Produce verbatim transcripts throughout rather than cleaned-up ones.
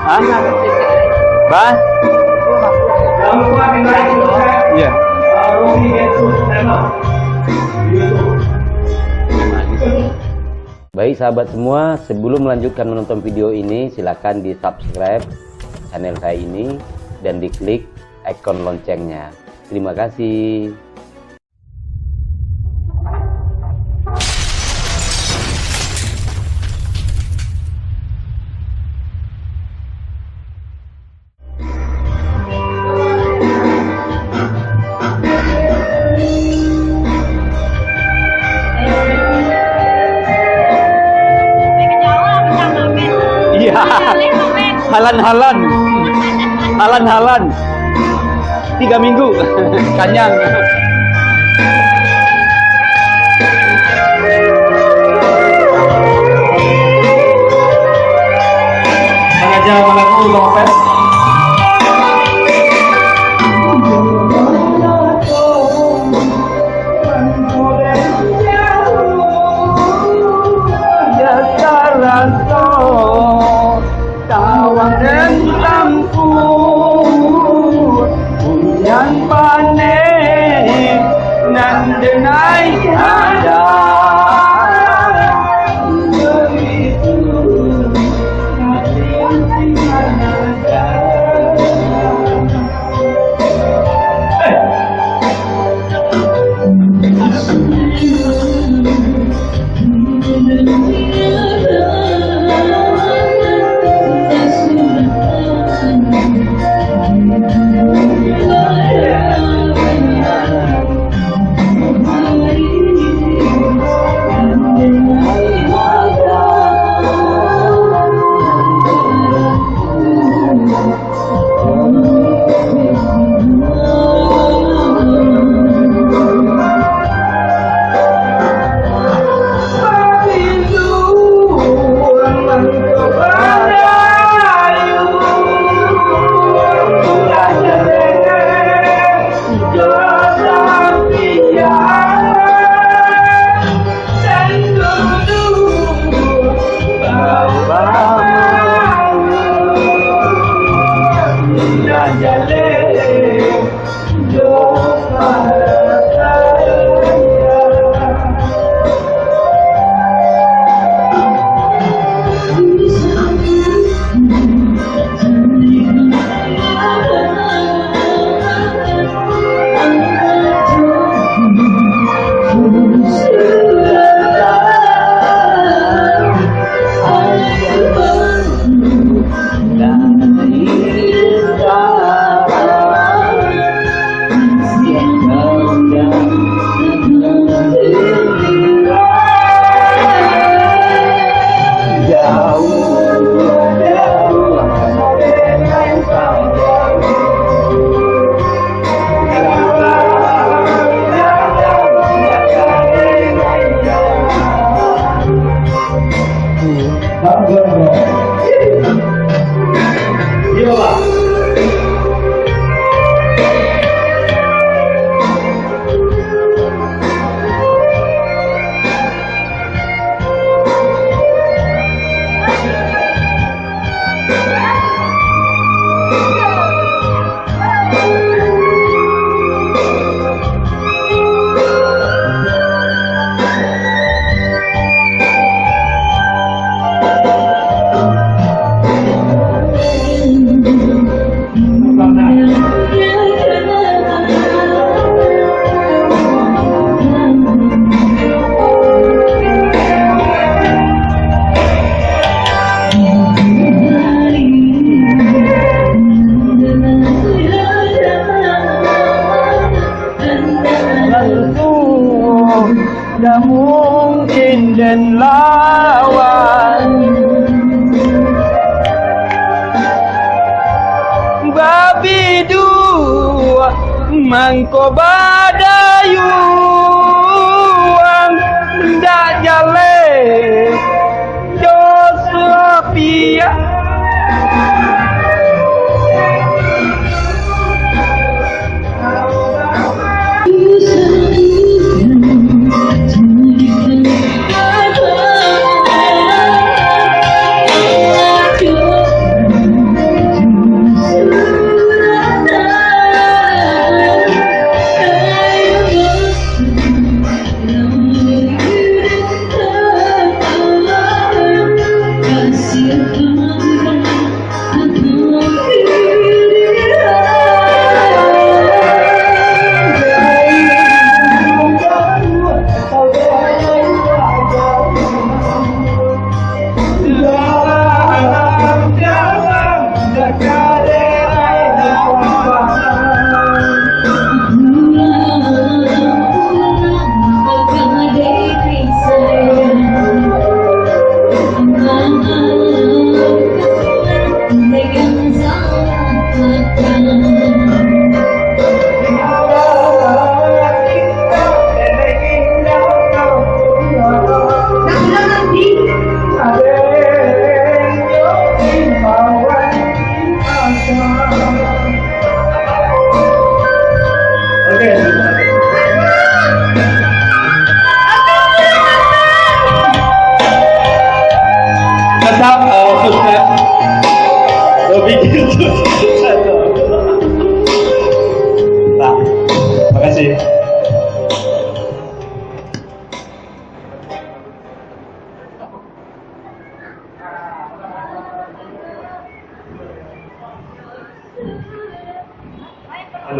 Hah? Bah? Iya. Baik, sahabat semua, sebelum melanjutkan menonton video ini, silakan di-subscribe channel saya ini dan diklik ikon loncengnya. Terima kasih. Iya. Halan-halan. Halan-halan. Tiga minggu. Kanyang. Sengaja malagu, Bang Opet. Tawang den tampun, ujan paneh nan denai kada. Tantu dak mungkin den lawan. Babiduak mangko badayuang, dak jaleh doso piak. Anu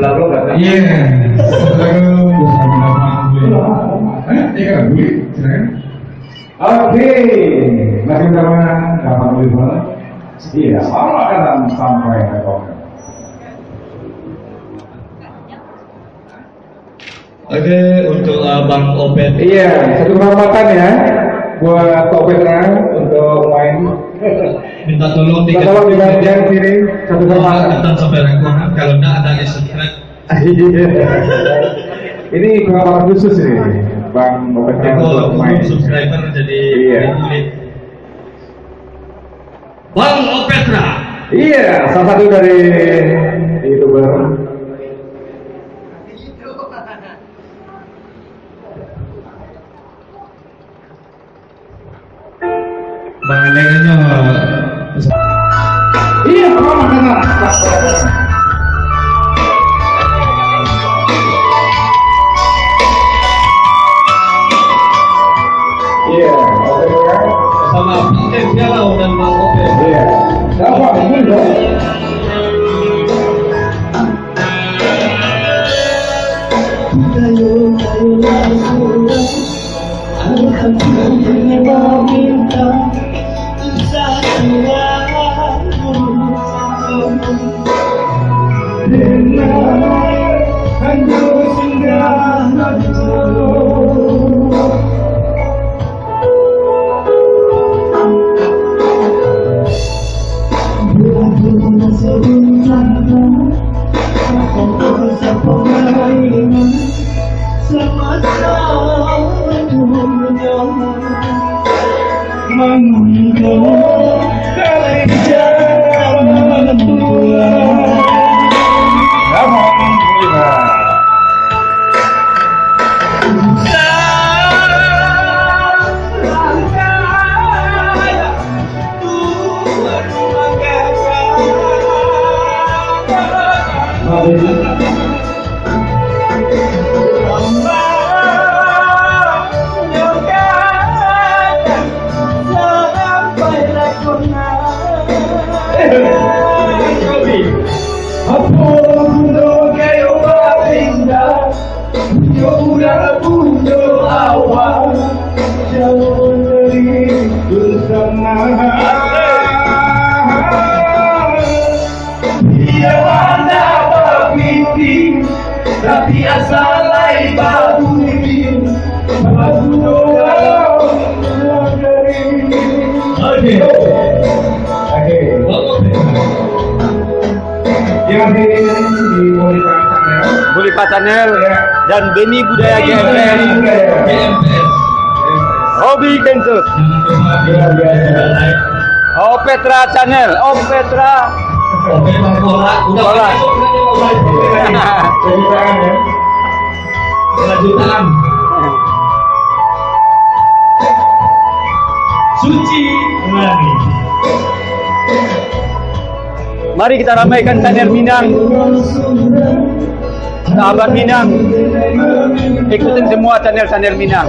lagu kan? Iya. Satu lagu bersama Bang Boy. Eh, tiga lagu, silakan. Oke, masih bersama Bang Boy. Iya, sama kan sampai ke bawah. Oke, untuk, uh, Bang Opet. Iya, satu kehormatan ya buat Opet, ya, untuk main. Minta tolong. Minta tolong digantian sini, satu kehormatan. Datang sampai Rangkuangan, kalau enggak ada di subscribe. Iya. Ini kehormatan khusus ini, Bang Opet, ya, untuk main. Subscriber jadi, iya, sulit. Bang Opetra. Iya, salah satu dari YouTuber. Bang Alengnya. Iya, Bang Opetra. Iya, oke, ya. Sama P M Galau dan Bang Ope. Iya. Siapa? Ini, Bang. Apo guno kayo barindak, punyo urang punyo awak, jauah dari bersama. Iyo, anda bapiti, tapi asa lai babudi. Baguno dari. Oke. Oke. Terima kasih di Boy Channel. Boy Channel, ya, dan Beni Budaya G M P S. G M P S. Hobi Kensus. Luar biasa. Om Petra Channel, Om Petra. Om Petra Bola. Udah, Bola. Udah, udah, udah. Jadi tangan, ya. Bela jutaan. Suci Nurani. Mari kita ramaikan channel Minang. Sahabat Minang, ikutin semua channel-channel Minang.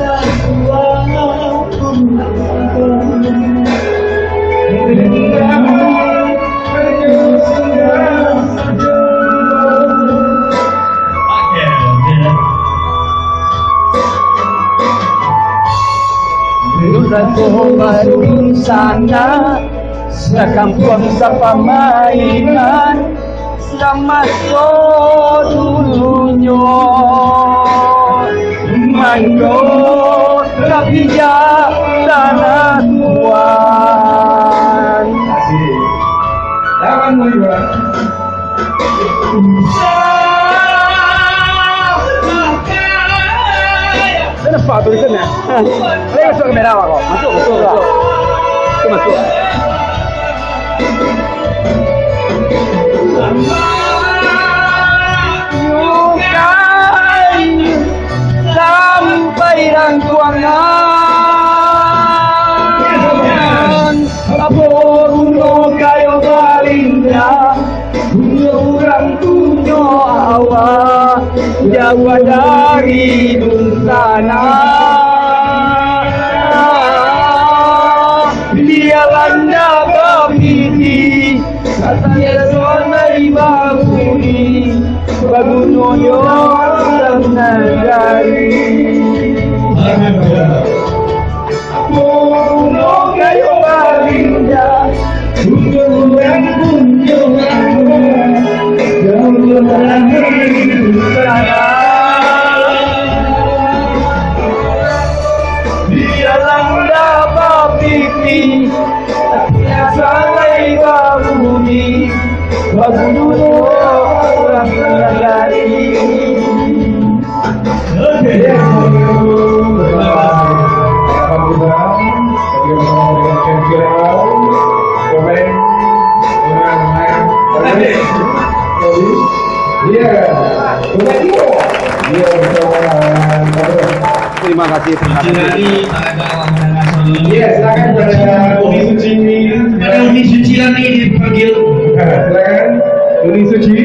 Urang ko baru sanak, sakampuang sapamainan, samaso dulunyo, mangko tapi jak tanah tuan. Asik. Tangan mo, Iwan. Dah nampak tulisan, ya? Saya masuk kamera awak, kau. Masuk, masuk, masuk. Itu masuk. Sampai Rangkuangan, apo guno kayo balinda, punyo urang punyo awak, Jauah dari dunsanak, bialah ndak bapiti, tapi asa lai babunyi, baguno yo urang nagari. Apo guno kayo barindak, untuak urang punyo anak, jauah dari dunsanak. Bialah ndak bapiti, tapi asa lai babunyi, baguno urang nagari. Oke, ya. Alhamdulillah. Oke, bersama dengan M K L. Komen. Dengan, dengan, komen. Jadi, iya. Komen juga. Iya, bersama dengan, apa? Terima kasih, terima kasih. Iya, silakan kepada Uni Suci. Kepada Uni Suci lagi dipanggil. Silakan, Uni Suci.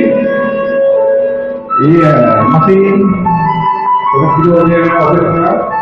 Iya, masih. Terima kasih, oke,